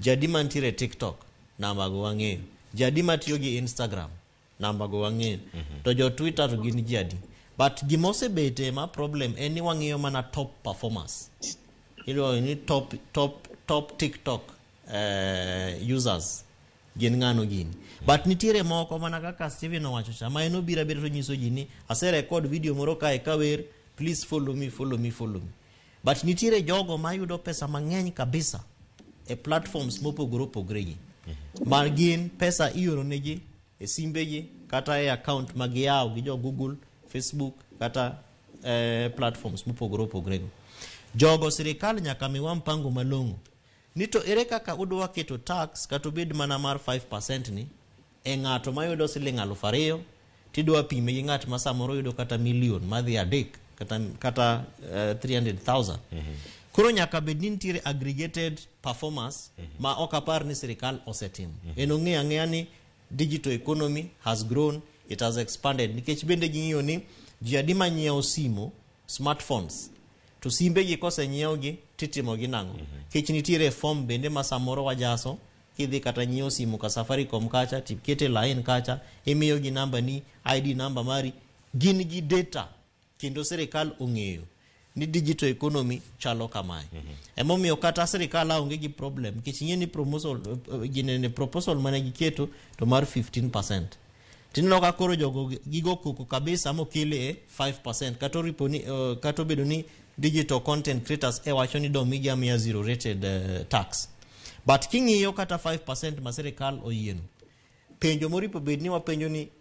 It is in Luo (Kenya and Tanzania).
Jadi mantiere e TikTok, namba go wang'eyo. Jadi matiyo gi Instagram, namba go wang'eyo. To jo Twitter to gin ji adi? But gima osebete ma problem en ni wang'iyo mana top performers. Iluongo ni top TikTok users gin ng'ano gini. But nitiere moko mana kaka Steven owacho cha, ma en obiro abira to nyiso ji ni ase record video moro kae kawer, please follow me, follow me, follow me. But nitiere jogo mayudo pesa mang'eny kabisa e platforms mopogore opogore gi. Ma gin pesa ioro negi e simbegi kata e account ma giyawo gi jo Google, Facebook kata platforms mopogore opogore go. Jogo sirikal nyaka miwa mpango malong'o ni to ere kaka udwa keto tax kata obed mana mar 5% ni e ng'ato mayudo siling 2,000, tidwa pime gi ng'at ma samoro yudo kata milion madhi 3 kata 300,000. Koro nyaka bed ni nitiere aggregated performance ma ok apar ni sirikal osetimo. En ong'eyo ang'eya ni digital economy has grown, it has expanded, nikech bende ging'iyo ni ji adi manyiewo simo, smartphones, to simbegi kosenyiewgi titimo gi nang'o, nikech nitiere form bende ma samoro wajaso kidhi kata nyiewo simu ka Safaricom kacha, tikete line kacha, imiyo gi namba ni ID namba mari, gin gi data kendo sirikal ong'eyo ni digital economy chalo kamae. Emomiyo kata sirikal aonge gi problem, nikech ing'e ni proposal ginene proposal mane giketo to mar 15%, tineno ka koro jogo gigo koko kabisa mokele e 5%, kata oripo ni kata obedo ni digital content creators e wacho ni domigi amiya zero rated tax. But king'iyo kata 5% ma sirikal oyieno, penjo moripo bed ni wapenjo ni